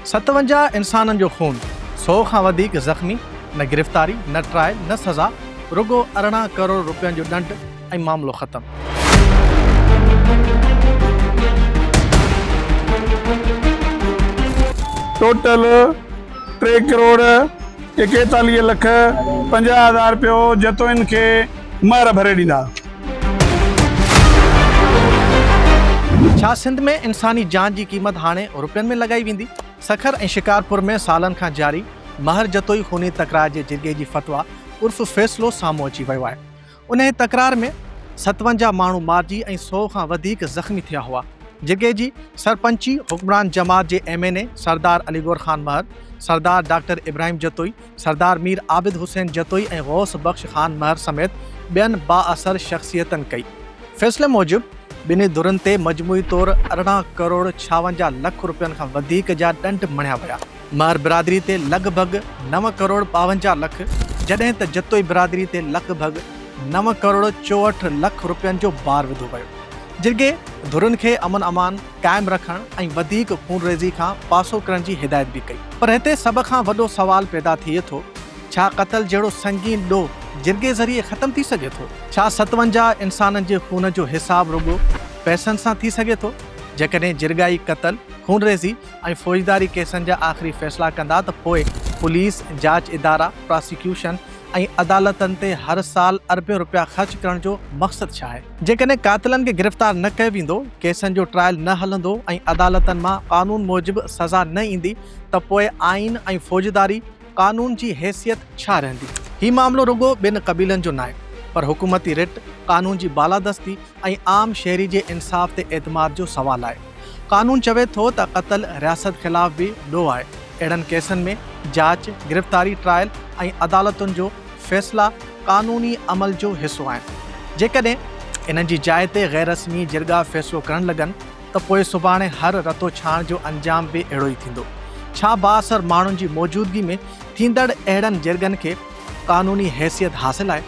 57 انسانن جو خون، سئو کان وڌيڪ زخمي، نه گرفتاري، نه ٽرائل، نه سزا، رڳو 18 ڪروڙ رپين جو ڏنڊ ۽ معاملو ختم. ٽوٽل ٽي ڪروڙ ايڪيتاليهه لک 50 هزار رپيو جتوئين کي مهر ڀري ڏيندا. ڇا سنڌ ۾ انساني جان جي قيمت هاڻي رپين ۾ لڳائي ويندي؟ سکر ۽ شڪارپور ۾ سالن کان جاري مهر جتوئي خوني تڪرار جي جرڳي جي فتويٰ عرف فيصلو سامهون اچي ويو آهي. انهيء تڪرار ۾ 57 ماڻهو مارجي ۽ سئو کان وڌيڪ زخمي ٿيا هئا. جرڳي جي سرپنچي حڪمران جماعت جي M N A Sardar Ali Gohar Khan Mahar, Sardar doctor Ibrahim Jatoi, Sardar Mir Abid Hussain Jatoi ۽ Ghaus Bakhsh Khan Mahar سميت ٻين بااثر شخصيتن ڪئي. فيصلي موجب ٻنهي ڌرين تي مجموعي طور 18 ڪروڙ 56 لک رپين کان وڌيڪ جا ڏنڊ مڙهيا ويا. مهر برادري تي لڳ ڀڳ نو ڪروڙ 52 لک جڏهن ته جتوئي برادري تي لڳ ڀڳ نو ڪروڙ 64 لک رپين جو بار وڌو ويو. جرڳي ڌرين کي امن امان قائم رکڻ ۽ وڌيڪ خونريزي کان پاسو ڪرڻ جي هدايت به ڪئي. پر هتي سڀ کان وڏو سوال پيدا ٿئي ٿو، ڇا قتل جهڙو سنگين ڏوهه جرڳي ذريعي ختم ٿي سگهي ٿو؟ ڇا 57 انسانن جي خون جو حساب رڳو پئسن سان ٿي سگهي ٿو؟ جيڪڏهن جرڳائي قتل، خونريزي ۽ فوجداري ڪيسن جا آخري فيصلا ڪندا ته پوء پوليس، جاچ ادارا، پراسيڪيوشن ۽ عدالتن تي هر سال اربين رپيا خرچ ڪرڻ جو مقصد ڇا آهي؟ جيڪڏهن قاتلن کي گرفتار نه ڪيو ويندو، ڪيسن جو ٽرائل نه هلندو ۽ عدالتن مان قانون موجب سزا نه ايندي ته پوء آئين ۽ فوجداري قانون جي حيثيت ڇا رهندي؟ هي معاملو رڳو ٻن قبيلن جو ناهي پر حڪومتي رٽ، قانون جي بالادستي ۽ عام شهري جي انصاف تي اعتماد جو سوال آهي. قانون چوي ٿو ته قتل رياست خلاف به ڏوهه آهي، اهڙن ڪيسن ۾ جاچ، گرفتاري، ٽرائل ۽ عدالتن جو فيصلا قانوني عمل جو حصو آهن. جيڪڏهن انهن جي جاء تي غير رسمي جرڳا فيصلو ڪرڻ لڳن ته پوء سڀاڻي هر رتوڇاڻ جو انجام به اهڙو ئي ٿيندو. ڇا بااثر ماڻهن جي موجودگي ۾ ٿيندڙ اهڙن جرڳن کي قانوني حيثيت حاصل آهي؟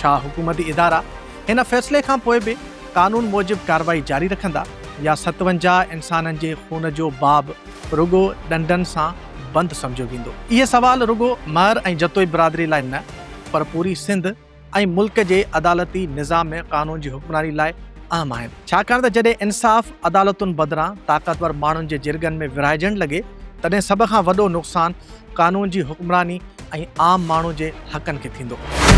ڇا حڪومتي ادارا هن فيصلي کان پوء به قانون موجب ڪارروائي جاري رکندا يا 57 انسانن جي خون جو باب رڳو ڏنڊن سان بند سمجهيو ويندو؟ اهي سوال رڳو مهر ۽ جتوئي برادري لاء نه پر پوري سنڌ ۽ ملڪ جي عدالتي نظام ۾ قانون جي حڪمراني لاء اهم آهن. ڇاڪاڻ ته جڏهن انصاف عدالتن بدران طاقتور ماڻهن جي جرڳن ۾ ورهائجڻ لڳي تڏهن سڀ کان وڏو نقصان قانون جي حڪمراني ۽ عام ماڻهو جي حقن کي ٿيندو.